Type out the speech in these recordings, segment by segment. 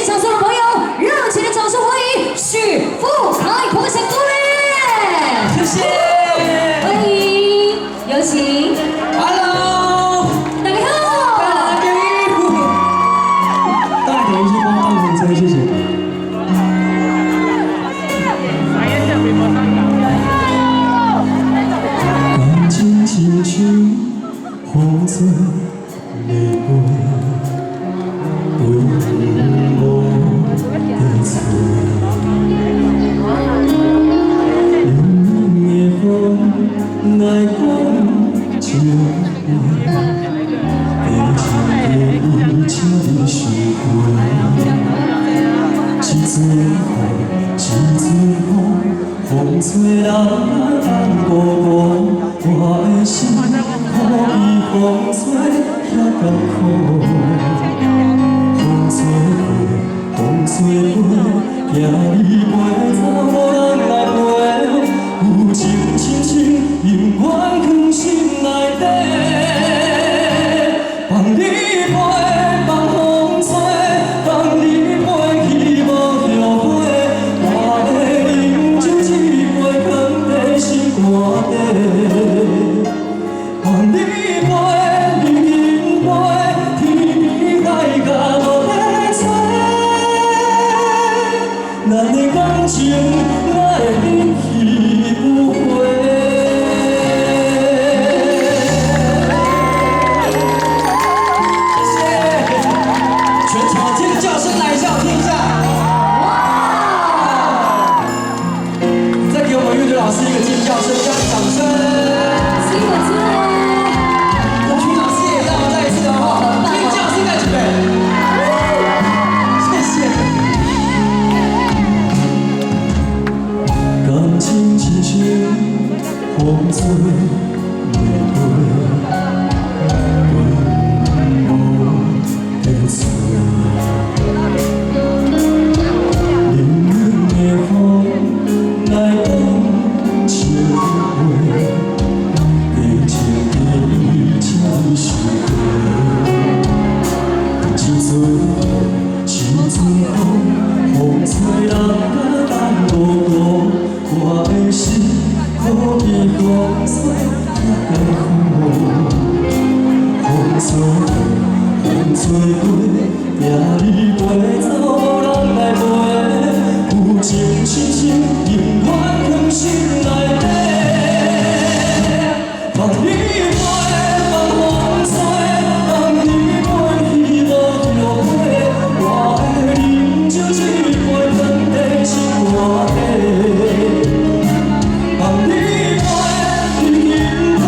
現場所有朋友熱情的掌聲歡迎許富凱，鼓掌鼓勵。謝謝。歡迎，有請。 Hello，大家好。大家好。大家一起幫幫風吹，謝謝。感情親像風吹的飞，飞無得找。冷冷的風來講情話，地情地請你收回。一陣風，一陣風，風吹人等孤孤，我的心苦比風吹遐艱苦。風吹過，風吹過，驚你飛走無人來陪。有情深深，永遠藏心內底。放你飛，放風吹，放你飛去無後悔。我的飲酒一杯，藏在心肝底。放你飛，你飛，天邊海角無得找。咱的感情哪會一去不回？謝謝，全場尖叫聲來一下，我聽一下。哇！再給我們樂隊老師一個尖叫聲加掌聲。辛苦了。曲老師也讓我再一次哦，尖叫聲再準備。謝謝。感情親像風吹的飛，飛無得找。冷冷的風來講情話，地情地請你收回。一陣風，一陣風，風吹人甲等孤孤，我的心苦比風吹遐艱苦。風吹過，風吹過，驚你飛走無人來陪。有情深深，永遠藏心內底。放你飛，放風吹，放你飛去無後悔。我的飲酒一杯，藏在心肝底。放你飛，你飛，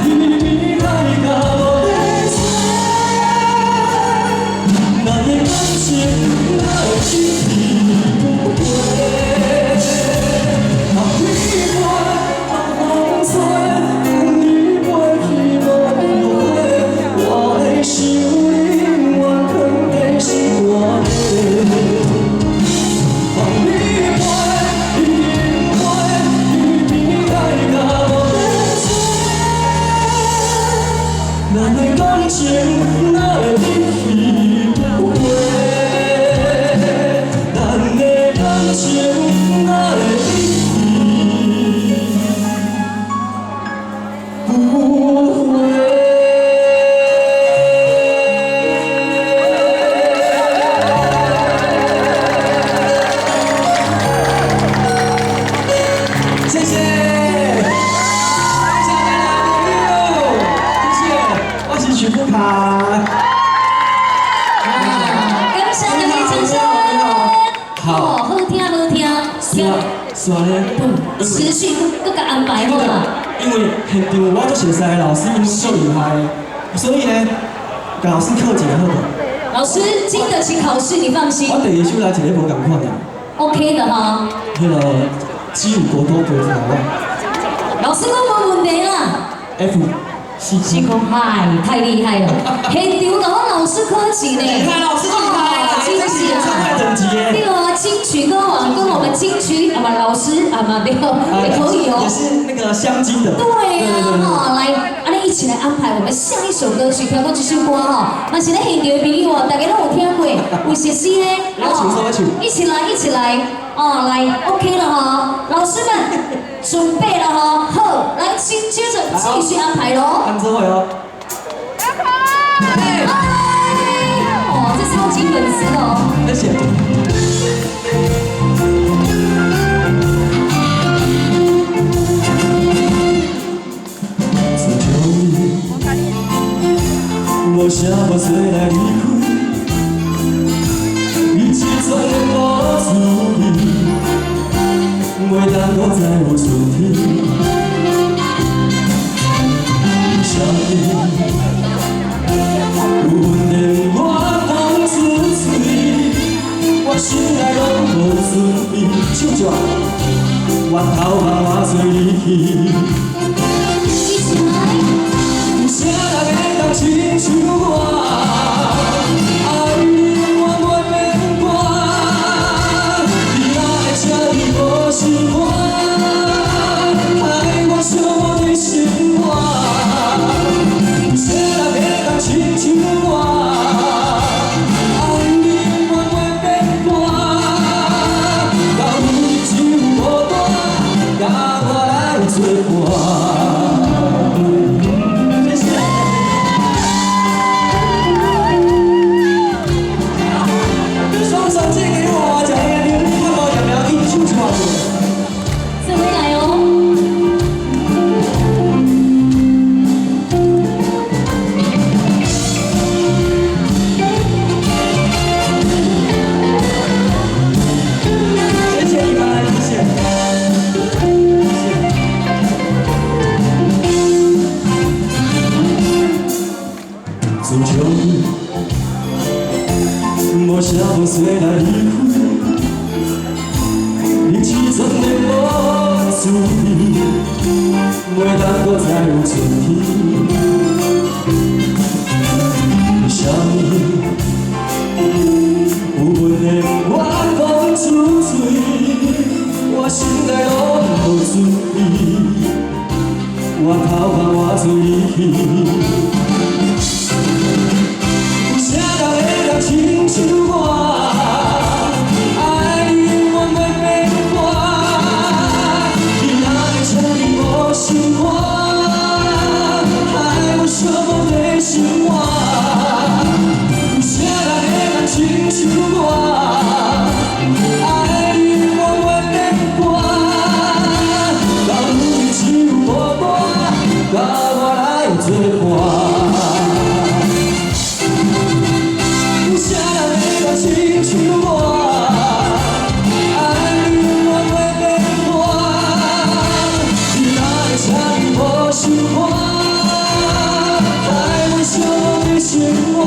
天邊海角無得找。咱的感情哪會一去不回？放你飛，放風吹，放你飛去無後悔。我的心永遠藏在心肝底。放你飛，你飛，天邊海角無得找。咱的感情哪會一去不回？咱的感情哪會一去不回？謝謝，謝謝大家謝謝，我是許富凱。感謝大家掌聲。好，好聽好聽。是啊，是啊咧。持續閣共安排好嘛？因為現場我足熟悉的老師，𪜶足厲害的，所以呢，共老師考一下好無？老師經得起考試，你放心。我第二首來一個無仝款的。 OK 的哈。彼個只有國多歌聽我。老師講無問題啦。 F 四四空，嗨，太厲害了！現場共阮老師考試呢。厲害，老師厲害，真是演唱會等級耶。對啊，金曲歌王跟我們金曲啊嘛老師啊嘛對，也可以哦。也是那個鑲金的。對啊，哈，來，按呢一起來安排我們下一首歌曲，聽過這首歌吼，嘛是咧現場的朋友哦，大家攏有聽過。有熟悉的，我唱我唱。一起來，一起來，哦，來，OK 了哈，老師們準備了哈，好，來，請接着繼續安排嘍。看這會哦。哎，哦，這超級粉絲哦。謝謝。親像你，無啥無做來離開，你一轉的無滋味，袂當閣再有春天。為啥物有怨我講出嘴，我心內攏無滋味。唱一下，源頭放我做離去。一起來。有啥人會當親像我，愛你永遠袂變卦。你若會這呢無心肝，害我寂寞的生活。有啥人會當親像我，愛你永遠袂變卦。到如今只有孤單，佮我來作伴。謝謝。雙手借給我，食的牛奶較無食了，去唱一下。這回來哦。謝謝你們，謝謝。謝謝。自從你無聲無息來離開，你一陣的無滋味，袂當閣再有春天。為啥物有怨言我講出嘴，我心內攏無滋味，源頭放我做離去。有啥人會當親像我，愛你永遠袂變卦。你若會這呢無心肝，害我寂寞的生活。有啥人會當親像我，愛你永遠袂變卦。到如今只有孤單，佮我來作伴。有啥人會當親像我，愛你永遠袂變卦。你若會這呢無心肝，害我寂寞的生活。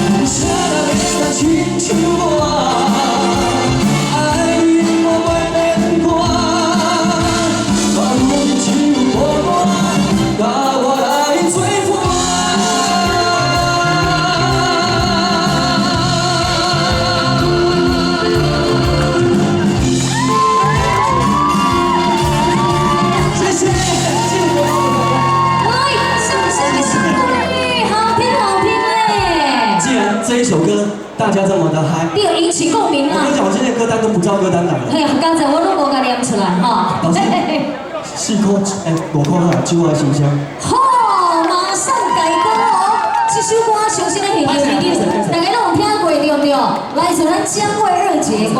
有啥人會當親像我，愛你永遠袂變卦。到如今只有孤單，佮我來作伴。謝謝，謝謝各位。來，掌聲鼓勵，好聽好聽嘞。既然這一首歌大家這麼的嗨，你有引起共鳴啦。我跟你講，我今天的歌單都不照歌單來的。嘿，剛才我攏無共念出來哈。老師，4塊，哎，5塊哈，酒仔心聲。好，馬上改歌哦！這首歌相信咱現場朋友，大家攏有聽過對不對？來自咱江蕙二姐的歌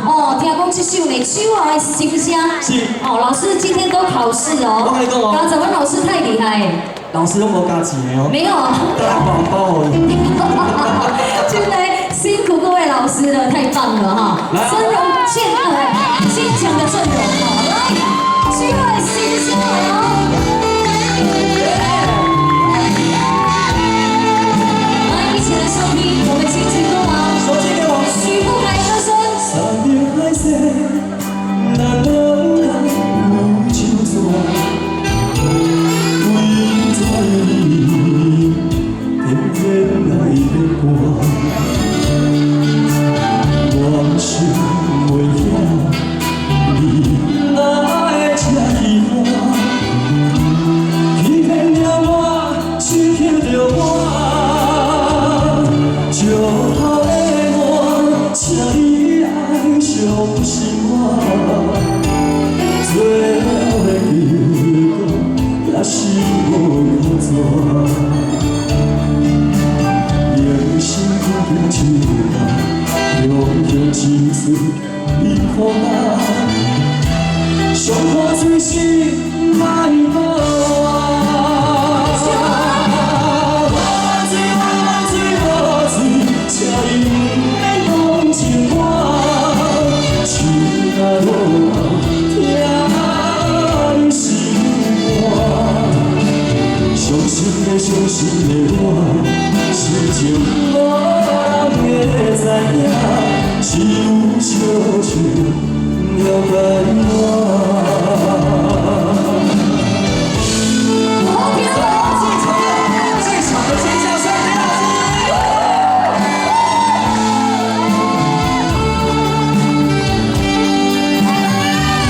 哦，聽講這首呢，酒仔心聲。是。哦，老師今天都考試哦。我跟你講哦。剛才阮老師太厲害。老師攏無加錢的哦。沒有。大家包包而已。真的辛苦各位老師了，太棒了哈！陣容堅堅強的陣容哦，來，酒仔心聲來哦。來，一起來收聽我們金曲歌王手機給我。許富凱歌聲。山盟海誓，咱攏有手紙，為怎樣你偏偏愛變卦？我想袂曉，你哪會這虚華？欺騙了我，失去著我，笑一喙忍苦难，上苦水是莫搁换。无醉无醉无醉，请你毋免同情我，树若落后，疼你心肝。伤心的伤心的我，心情无人会知影，只有小树了解我。好听無？最吵的尖叫声，李老師。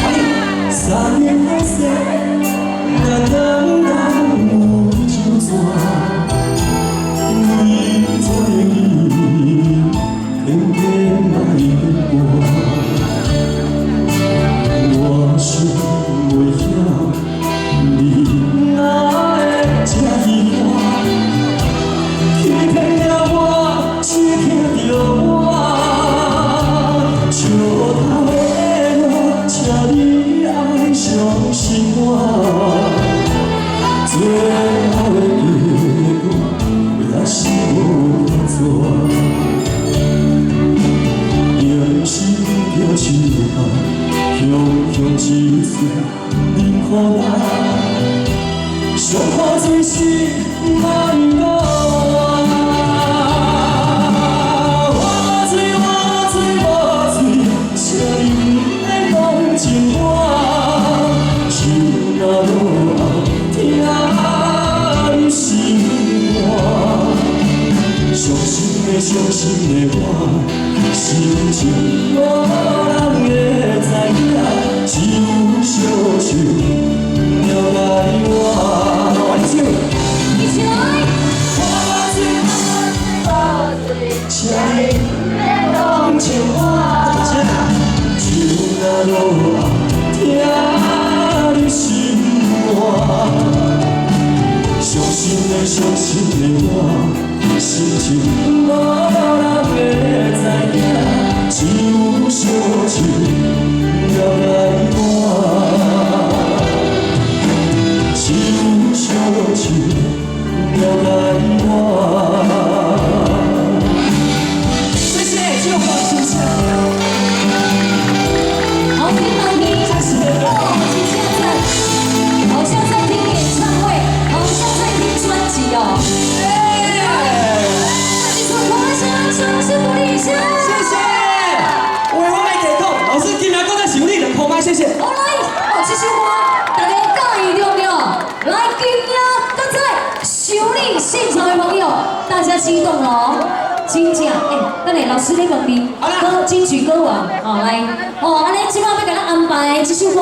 歡迎。三年的雪，咱人人有酒醉，为做你，偏偏莫变卦。我想袂晓，你哪会这虚华？欺骗了我，欺骗著我。石头的我，请你爱相信我。最後的結果也是無結紙。用心叫手放，雄雄一喙忍苦难，上苦水是莫搁换。无醉無醉無醉，請你毋免同情我。樹若落後，疼你心肝。傷心的傷心的我，心情無人會知影，只有小樹了解我。一起來。請你毋免同情我，樹若落後，疼你心肝。傷心的傷心的我，心情無人會知影，只有小樹了解我。只有小樹了解我。謝謝，就好，謝謝。好聽好聽，哇，真正讚！好像在聽演唱會，好像在聽專輯哦。那你說，我們先掌聲鼓勵一下。謝謝。喂，我袂給講，老師今日講在想你兩箍麥，謝謝。好來，哦，這首歌大家佮意對不對？來，今夜閣再想你現場的朋友，大家激動了哦。真正，欸，等下老師咧問你，歌金曲歌王，哦來，哦，按呢這擺欲共咱安排這首歌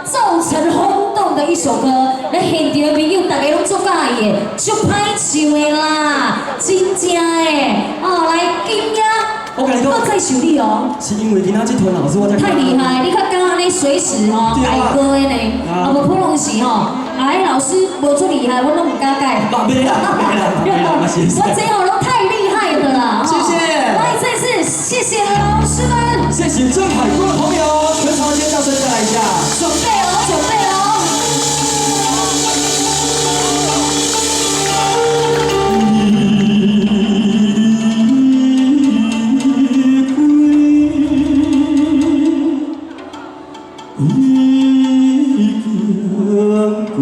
造成轟動的一首歌，咱現場的朋友大家攏足佮意的，足歹唱的啦，真正的，哦來，今夜我共你講，閣再想你哦。是因為今仔這團老師我才太厲害，你較敢按呢隨時吼改歌的呢，啊無普通時吼，啊彼老師無足厲害，我攏毋敢改。袂啦，袂啦，袂啦，謝謝。我這吼攏太厲害的啦！謝謝。來，再次謝謝老師們。謝謝鄭海波的朋友，全場尖叫聲再來一下。準備哦，準備哦。已經歸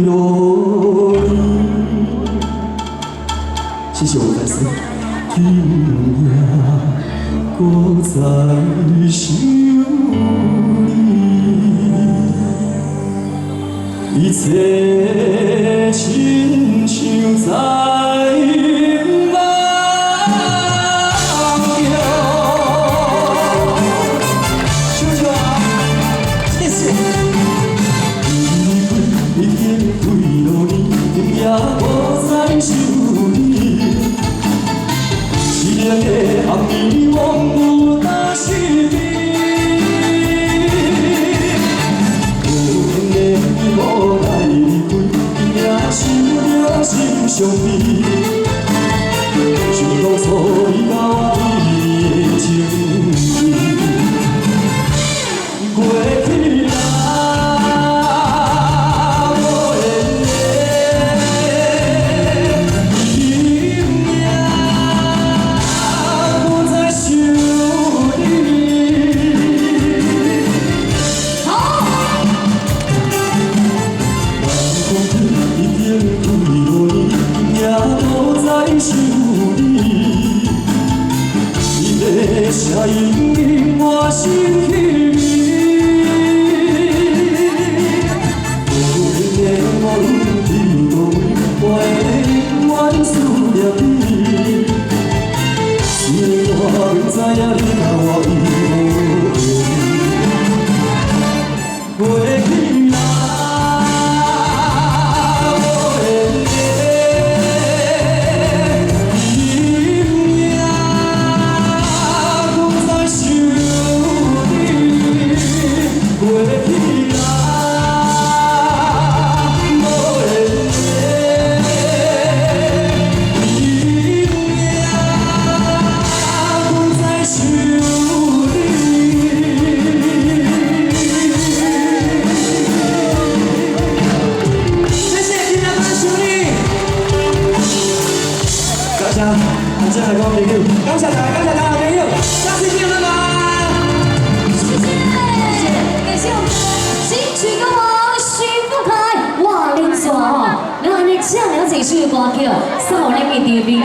落謝謝我的粉絲。今夜閣再想你，一切親像在夢中。秀秀啊，謝謝。已經幾落年，今夜閣再想你。淒涼的暗暝，枉有若是你。無緣的你無奈離開，今夜想著心傷悲。想當初你甲我的情聲音我心稀微。無緣的我去佗位，我會永遠思念你。雖然我不知影你佮我已無緣，過去啦，無緣的今夜閣再想你。過去啦，無緣的今夜閣再想你。謝謝今天的想你。感謝，感謝大家朋友，感謝大家，感謝大家朋友，下次見，拜拜。謝謝，感謝我們的金曲歌王許富凱，哇，恁煞吼，咱按呢這爾濟首的歌曲，送予咱現場的朋友。